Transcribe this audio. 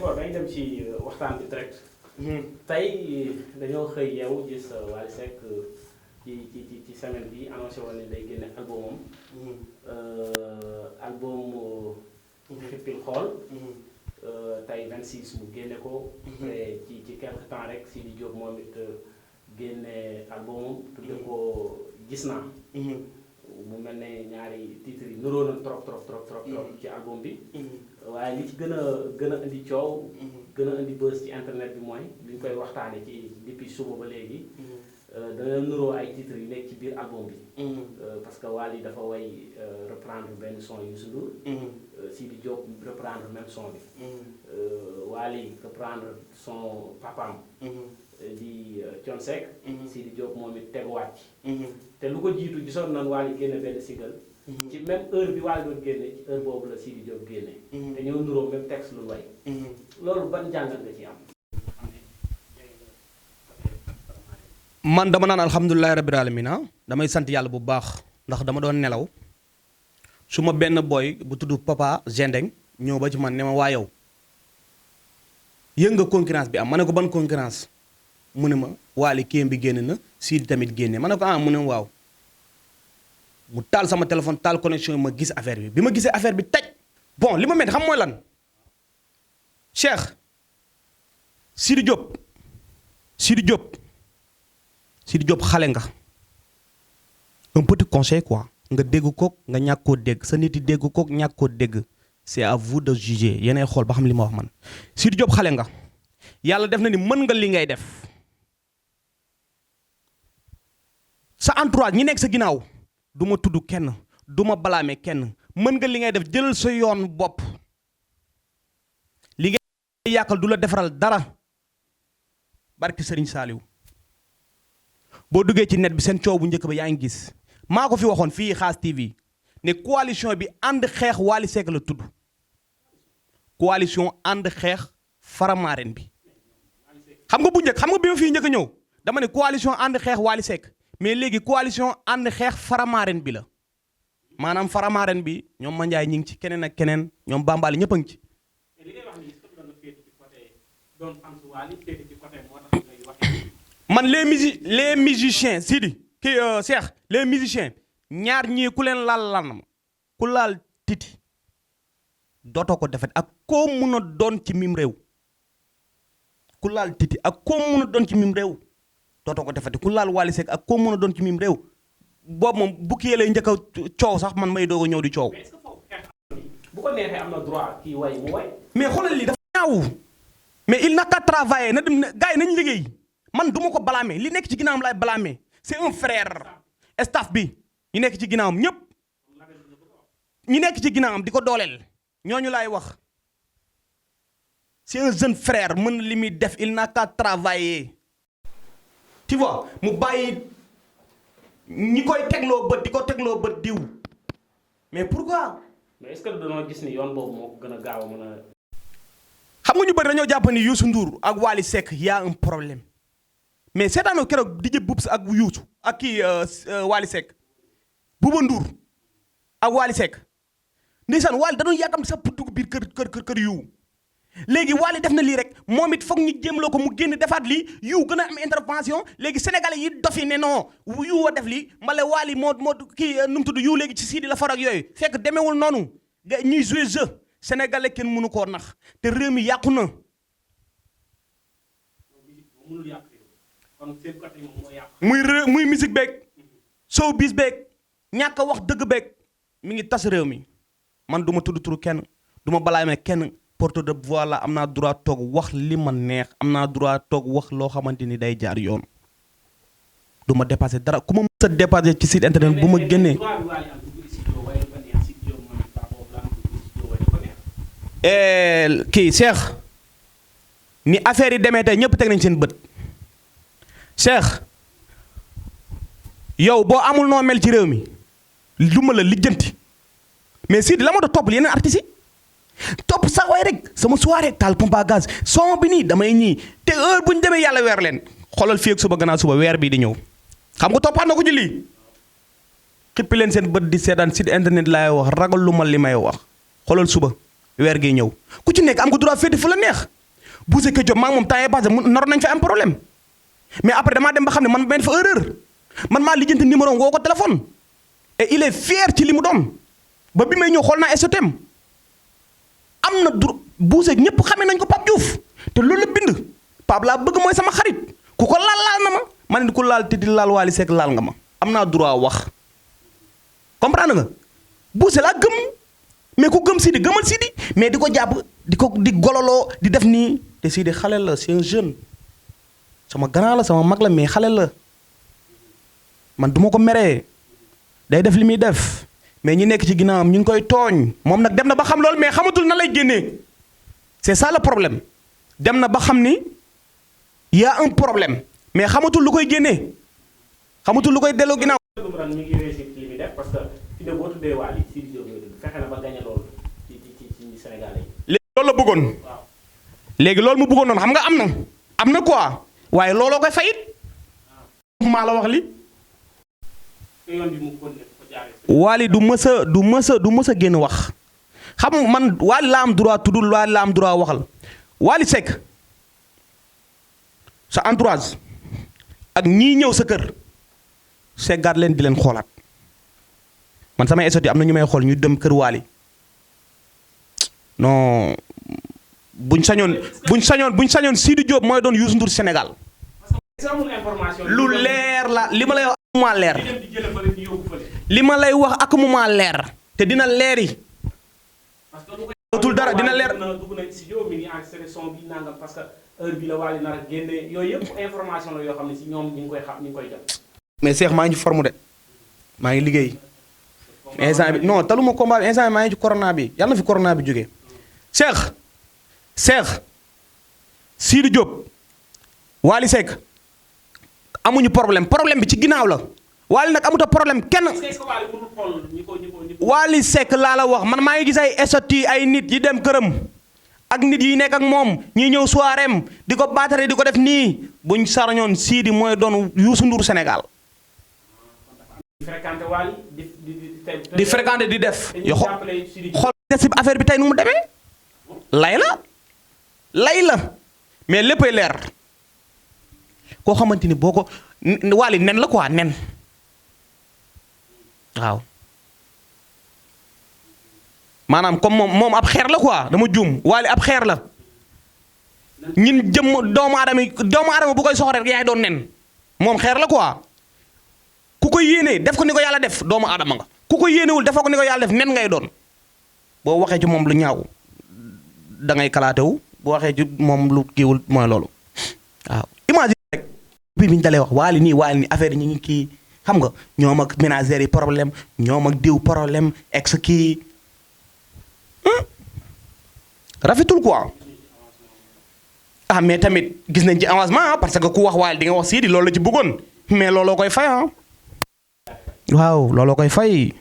d'accord dañuy dem ci waxtaan bi direct. tey dañoo xëy yow gis Wally Seck ci semaine bi annoncé woon ne day génne albumam. album xippil xool. tey 26 mu génne ko. ci quelque temps rek Sidi Diop moom it génne albumam. tudde ko gis naa. mu mel ne ñaari titres yi niroo na trop ci album bi. waaye li ci gën a indi coow. gën a indi buzz ci internet bi mooy li ñu koy waxtaane ci depuis suba ba léegi. dana niroo ay titres yu nekk ci biir album bi. parce que Wally dafa way reprendre benn son Youssou Ndour. Sidi Diop reprendre même son bi. Wally reprendre son papaam. di Thione Seck. Sidi Diop moom it teguwaat ci. te lu ko jiitu gisoon nañ Wally génne benn single. ci même heure bi Wally doon génne ci heure boobu la Sidi Diop génne. te ñoo niroo même texte lu way. loolu ban jàngat nga ci am. man dama naan alhamdulilahi rabbil alamin damay sant yàlla bu baax ndax dama doon nelaw su ma benn boy bu tudd Papa Gendeng ñëw ba ci man ne ma waa yow yëg nga concurrence bi am ma ne ko ban concurrence mu ne ma Wally kéem bi génn na Sidi tamit génne ma ne ko mu ne waaw mu taal sama téléphone taal connexion ma gis affaire bi ma gisee affaire bi taj bon li ma mel xam mooy lan Cheikh Sidi Diop xale nga un petit conseil quoi nga dégg kook nga ñàkk koo dégg sa nit yi dégg kook ñàkk koo dégg c'est à vous de juger yéenay xool ba xam li ma wax man Sidi Diop xale nga yàlla def na ni mën nga li ngay def sa entourage ñi nekk sa ginnaaw du ma tudd kenn du ma balaame kenn mën nga li ngay def jëlal sa yoon bopp li ngay yàqal du la defaral dara barki Serigne Saliou boo duggee ci net bi seen coow bu njëkk ba yaa ngi gis maa ko fi waxoon fii Xaas TV ne coalition bi ànd xeex Wally Seck la tudd coalition ànd xeex Faramareen bi xam nga bu njëkk xam nga bi ma fii njëkk a ñëw dama ne coalition ànd xeex Wally Seck mais léegi coalition ànd xeex Faramareen bi la maanaam Faramareen bi ñoom Mandiaye ñi ngi ci keneen ak keneen ñoom Bambali ñëpp a ngi ci. man les musiciens Sidi kii Cheikh les musiciens ñaar ñii ku leen laal lan ku laal Titi dootoo ko defet ak koo mun a doon ci mim réew ku laal Titi ak koo mun a doon ci mim réew dootoo ko defete ku laal Wally Seck ak koo mun a doon ci mim réew boobu moom bu kii lay njëkk a coow sax man may doog a ñëw di coow. bu ko neexee am na droit kii way mu way. mais xoolal lii dafa ñaaw mais il n'a qu'à travailler na dem gars yi nañu liggéey. man du ma ko blâmer li nekk ci ginnaawam laay blâmer c'est un frère staff bi ñi nekk ci ginnaawam ñëpp ñi nekk ci ginnaawam di ko dooleel ñooñu laay wax c'est un jeune frère mën li muy def il n'a qu'à travailler tu vois mu bàyyi ñi koy tegloo bët di ko tegloo bët diw mais pourquoi. mais est-ce que dañoo gis ni yoon boobu moo ko gën a gaaw a mën a. xam nga ñu bëri dañoo jàpp ni Youssou Ndour ak Wally Seck y a un problème. mais seetaanoo keroog DJ Boubs ak Youssou ak kii Wally Seck Bouba Ndour ak Wally Seck ndeysaan Wally da doon yàkkam sax pour dugg biir kër yu léegi Wally def na lii rek moom it foog ñu jéemloo ko mu génn defaat lii yu gën a am intervention léegi sénégalais yi dofi ne non yu wa def lii mbala Wally moo kii nu mu tudd yu léegi ci Sidi la far ak yooyu fekk demeewul noonu nga ñuy jouer jeu sénégalais kenn mënu koo nax te réew mi yàqu na. muy musique beeg showbiz beeg ñàkk a wax dëgg beeg mi ngi tas réew mi man du ma tudd turu kenn du ma balaame kenn porte de voix la am naa droit toog wax li ma neex am naa droit toog wax loo xamante ni day jaar yoon du ma dépassé dara ku ma mës a dépassé ci site internet bu ma génnee. kii Cheikh ni affaire yi demee tey ñëpp teg nañ seen bët. Cheikh yow boo amul noo mel ci réew mi lu ma la lijjanti mais Sidi la ma doon topp yeneen artistes yi topp sax way rek sama soirée taal pompe à gaz son bi nii damay ñii te heure bu ñu demee yàlla weer leen xoolal fii ak suba gannaaw suba weer bii di ñëw xam nga toppaat na ko ci lii xippi leen seen bët di seetaan site internet laay wax ragal lu ma li may wax xoolal suba weer gi ñëw ku ci nekk am nga droit féete fu la neex Boucher Ketchup maa ngi moom temps yii passé naroon nañ fa am problème mais après damaa dem ba xam ne man benn fa erreur man maa lijjanti numéro woo ko téléphone et il est fier ci li mu doon ba bi may ñëw xool naa SOTM am na Boucher ñëpp xamee nañ ko Pape Diouf te loolu la bind Pape laa bëgg mooy sama xarit ku ko laal na ma ne ku laal te di laal Wally Seck laal nga ma am naa droit wax comprendre nga Boucher laa gëm mais ku gëm Sidi gëmal Sidi mais di ko jàpp di gololoo di def nii te Sidi xale la c'est un jeune sama grand la sama mag la mais xale la man duma ko meree day def li muy def mais ñi nekk ci ginnaawam ñu ngi koy tooñ moom nag dem na ba xam loolu mais xamatul na lay génnee c'est ça le problème dem na ba xam ni y a un problème mais xamatul lu koy génnee xamatul lu koy delloo ginnaaw. ñu ngi réussir li muy def parce que fi ne boo tuddee Wally Sidy Diop ngay tudd fexe na ba gagné loolu ci Sénégalais yi. léegi loolu la bëggoon. waaw léegi loolu mu bëggoon noonu xam nga am na quoi waaye looloo koy fayit maa la wax li yoon bi mu continué ko jaaree. Wally du mës a génn wax xam man Wally la am droit tuddul Wally la am droit waxal Wally Seck sa entourage ak ñii ñëw sa kër seggaat leen di leen xoolaat man samay esoti am na ñu may xool ñu dem kër Wally non buñ sañoon Sidy Diop mooy doon Youssou Ndour Sénégal. lu leer la li ma lay wax ak mu leer li ma lay wax ak mu leer te dina leeri tul dara dina leer. dugg na studio mi ngi enregistré son bi nangam parce que heure bi la Wally nar a génne yooyu yëpp information la yoo xam ne si ñoom ñu ngi koy xam ñu ngi koy jot. mais Cheikh maa ngi ci forme de maa ngi liggéey instant bi non taluma combat bi instant bi maa ngi ci corona bi yàlla na fi corona bi jógee Cheikh Sidy Diop Wally Seck amuñu problème bi ci ginnaaw la Wally nag amuta problème kenn. Wally Seck laa la wax man maa ngi gis ay esoti ay nit yi dem këram ak nit yi nekk ak moom ñi ñëw soiréem di ko baatare di ko def nii buñ sarañoon Sidy mooy doon Youssou Ndour Sénégal. di fréquenté di def yo xool des affaire bi tey nu mu demee lay la mais léppay leer koo xamante ni boo ko Wally nen la quoi nen waaw maanaam comme moom ab xeer la quoi dama juum Wally ab xeer la ñun jëm doomu aadama bu koy soxla rek yaay doon nen moom xeer la quoi ku ko yéenee def ko ni ko yàlla def doomu aadama nga ku ko yéenewul defoo ko ni ko yàlla def nen ngay doon boo waxee ci moom lu ñaaw da ngay kalaatewu boo waxee ci moom lu kiiwul mooy loolu waaw imagine rek bi ñu dalee wax Wally nii affaire yi ñu ngi kii xam nga ñoom ak ménagères yi problème ñoom ak diw problème ex kii rafetul quoi mais tamit gis nañ ci avancement parce que ku wax Wally di nga wax Sidy loolu la ci bëggoon mais looloo koy fay waaw looloo koy fay